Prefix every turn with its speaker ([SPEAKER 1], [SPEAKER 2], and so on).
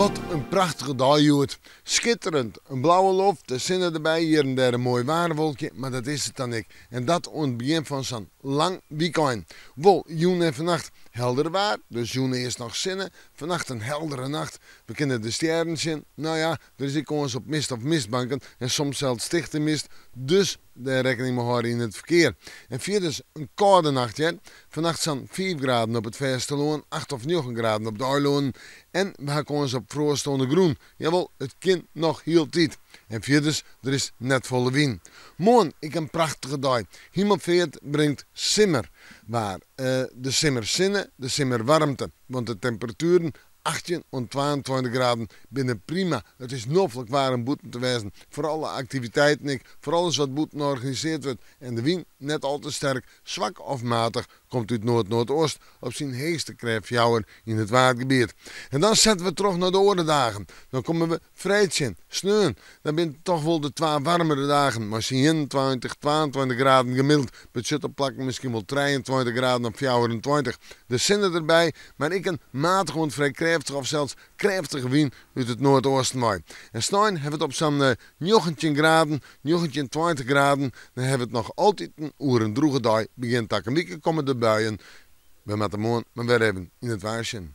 [SPEAKER 1] Wat in prachtige dei hjoed. Skitterend, in blauwe loft, de sinne derby, hjir en dêr in moai waarwolkje, mar dat is it dan ek. En dat oan it begjin fan sa'n lang wykein. Wol, jûn en fannacht helder waar, dus jûn earst noch sinne, fannacht in heldere nacht. We kinne de stjerren sjen. No ja, der is ek kâns op mist of mistbanken en soms sels tichte mist, dus dêr rekkening mei hâlde yn it ferkear. En fierders in kâlde nacht hear. Fannacht sa'n 5 graden op it fêstelân, 8 of 9 graden op de eilannen en we ha kâns op froast oan de grûn. Jawol, it kin noch hieltyd. En fierders, der is net folle wyn. Moarn ek in prachtige dei. Himelfeart bringt simmerwaar. De simmersinne, de simmerwaarmte. Want de temperatueren 18 oant 22 graden binne prima. It is noflik waar om bûten te wêzen. Foar alle aktiviteiten ek, foar alles wat bûten organisearre wurdt. En de wyn net al te sterk, swak of matich, komt út noard-noardoost op syn heechste krêft 4 yn it Waadgebiet. En dan sette we troch nei de oare dagen. Dan komme we freed tsjin, sneon. Dan binne it toch wol de twa waarmere dagen, mei sa'n 21, 22 graden gemiddeld. Betsjut op plakken miskien wol 23 graden of 24. De sinne derby, mar ek in matige oant frij krêftige of sels krêftige wyn út it noardeasten wei. En snein ha we it op sa'n 19 graden, 19, 20 graden. Dan ha we it noch altiten oer in drûge dei. Begjin takom wike komme de buien. We moatte moarn mar wer even yn it waar sjen.